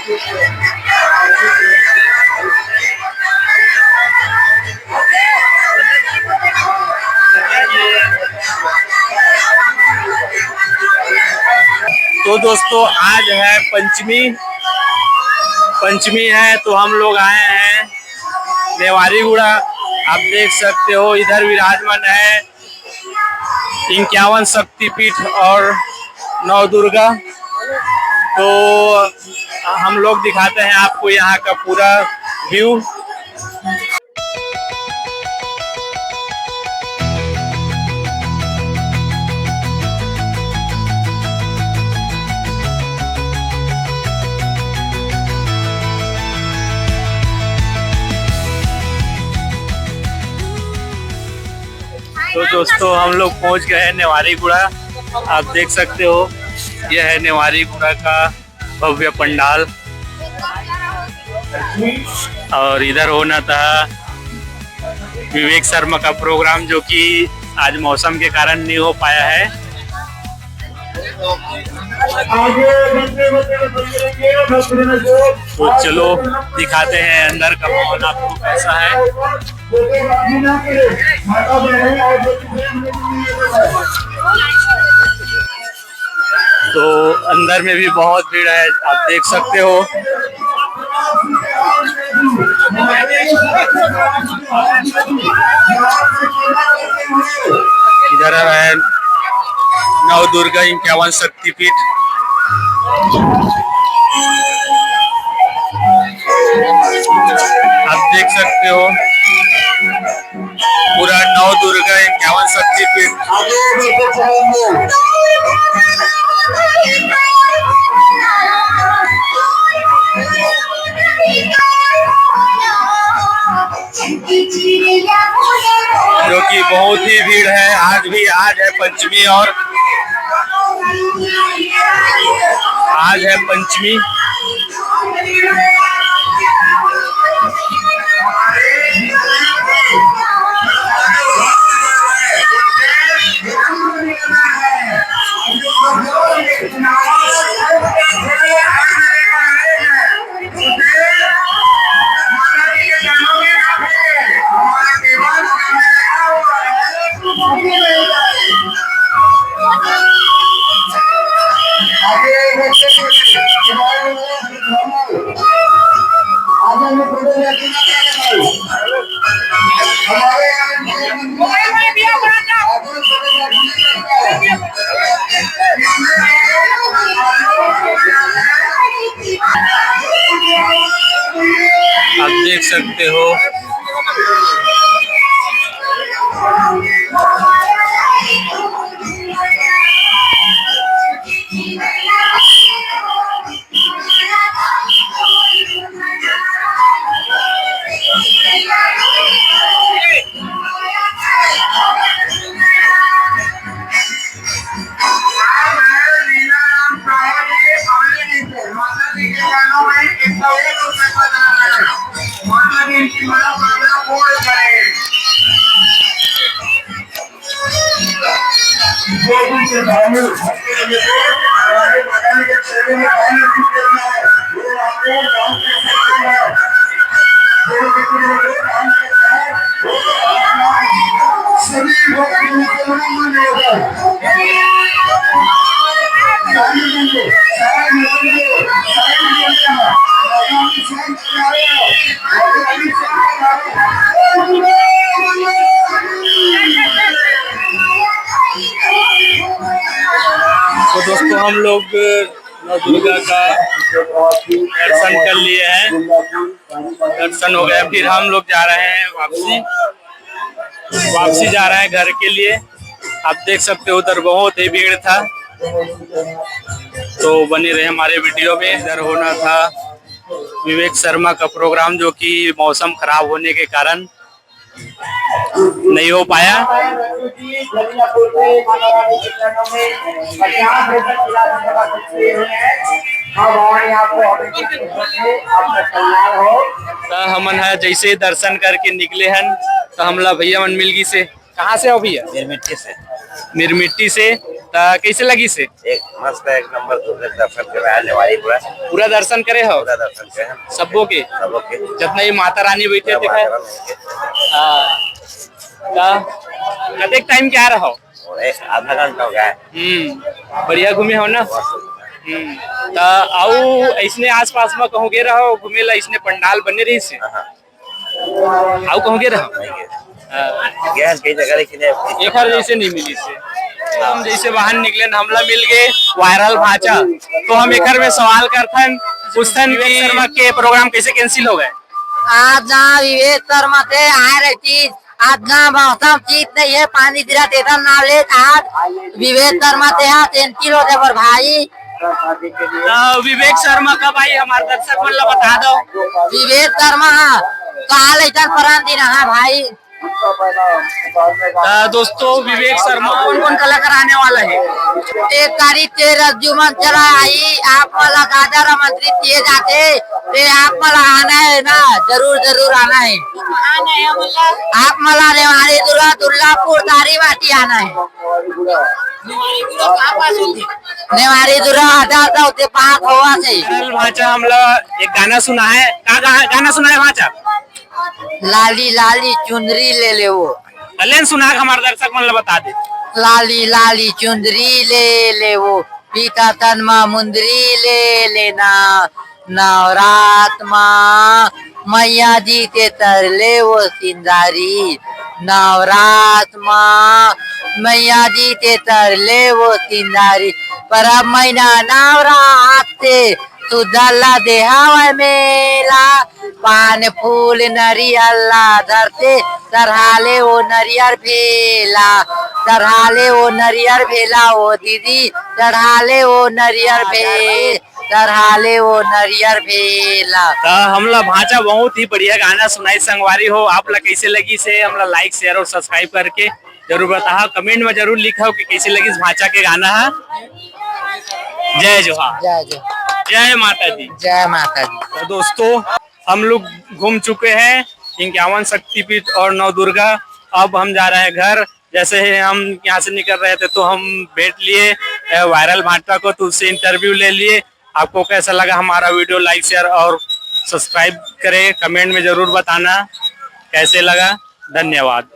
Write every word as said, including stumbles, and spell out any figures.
तो दोस्तों, आज है पंचमी, पंचमी है, तो हम लोग आए हैं नेवारीगुड़ा। आप देख सकते हो, इधर विराजमान है इक्यावन शक्तिपीठ और नौ दुर्गा। तो हम लोग दिखाते हैं आपको यहाँ का पूरा व्यू। तो दोस्तों, हम लोग पहुंच गए हैं नेवारीगुड़ा। आप देख सकते हो, यह है नेवारीगुड़ा का भव्य पंडाल। और इधर होना था विवेक शर्मा का प्रोग्राम, जो कि आज मौसम के कारण नहीं हो पाया है। तो चलो, दिखाते हैं अंदर का माहौल आपको कैसा है। तो अंदर में भी बहुत भीड़ है, आप देख सकते हो। इधर है नौ दुर्गा इक्यावन शक्तिपीठ, आप देख सकते हो। पूरा नौ दुर्गा इक्यावन शक्तिपीठ। जो कि बहुत ही भीड़ है। आज भी, आज है पंचमी और आज है पंचमी। आप देख सकते हो, तो दोस्तों, हम लोग नौ दुर्गा का दर्शन कर लिए हैं, दर्शन हो गया। फिर हम लोग जा रहे हैं वापसी, वापसी जा रहे हैं घर के लिए। आप देख सकते हो, उधर बहुत ही भीड़ था, तो बने रहे हमारे वीडियो में। इधर होना था विवेक शर्मा का प्रोग्राम, जो कि मौसम खराब होने के कारण नहीं हो पाया। तो हमन ह जैसे दर्शन करके निकले हन, तो हमला भैया मन मिल गिस हे। कहाँ से हो भैया? गिरमिट्टी से। मिरमिट्टी से। त कैसे लगी से? एक मस्त, एक नंबर। तुमने दर्शन कराया नेवारी पूरा। पूरा दर्शन करे हो? पूरा दर्शन करे हम। सबो के? सबो के। जितना ही माता रानी बैठे पूरा थे। माता रानी के। हाँ। त कतेक टाइम के आ रहा हो? और एक आधा घंटा हो गया है। हम्म, बढ़िया घूमे हो ना? मस्त। हम्म। त आऊ ऐसने आसपास में कहूँ गे रहो घूमे ला, ऐसने पंडाल बने रही से? हाँ, हाँ। आऊ कहूँ गे रहो? नहीं गे। हाँ। गए हैं कई जगह, लेकिन ये एकर जैसे नहीं मिली से। हम जैसे बाहर निकले न, हमला मिल गए वायरल भांचा, तो हम एकर में सवाल करथन, पूछथन कि विवेक शर्मा के प्रोग्राम कैसे कैंसिल हो गए? आज ना विवेक शर्मा ते आए रहे चीज, आज ना मौसम ठीक नहीं है, पानी गिरा तेरा ना ले, आज विवेक शर्मा ते हा कैंसिल हो जाए बर भाई। त विवेक शर्मा का भाई हमारे दर्शक मन ला बता दो। विवेक शर्मा हा काल ऐसा परान दिन हा भाई। त दोस्तों, विवेक शर्मा कौन कौन कलाकार आने वाला है? एक तारीख के रज्जुमन चला आई, आप मन ला गाजा आमंत्रित किए जाते, ते आप मन ला आना है ना, जरूर जरूर आना है। आप मन ला नेवारी दुर्गा दुर्गापुर तारी बाटी आना है। नेवारी दुर्गा हटा दो, ते पास होवा से। वायरल भांचा हमला एक गाना सुना है। का गा-, गाना सुना है भांचा? लाली लाली चुंदरी ले ले वो। कलेन सुना के हमारे दर्शक मन ला बता दे। लाली लाली चुंदरी ले ले वो, पीता तन मा मुंदरी ले लेना। नवरात मा मैया जी के तरले वो सिंदारी। नवरात मा मैया जी के तरले वो सिंदारी। परब महीना नवरात से सुधर ला देहावय मेला। पान फूल नरियर ला धरते, चढ़ाले वो नरियर भेला। चढ़ाले वो नरियर भेला वो दीदी, चढ़ाले वो नरियर भे, चढ़ाले वो नरियर भेला। त हमला भांचा बहुत ही बढ़िया गाना सुनाई संगवारी हो, आप ला कैसे लगी से हमला लाइक, शेयर और सब्सक्राइब करके जरूर बताओ, कमेंट में जरूर लिखाओ कि कैसे लगी इस भांचा के गाना है। जय जोहार। जय जोहार। जय माता दी। जय माता दी। तो दोस्तों, हम लोग घूम चुके हैं इक्यावन शक्तिपीठ और नौ दुर्गा। अब हम जा रहे हैं घर। जैसे ही हम यहाँ से निकल रहे थे तो हम भेंट लिए, अ, वायरल भांटा को, तो उससे इंटरव्यू ले लिए। आपको कैसा लगा हमारा वीडियो, लाइक, शेयर और सब्सक्राइब करें, कमेंट में जरूर बताना कैसे लगा। धन्यवाद।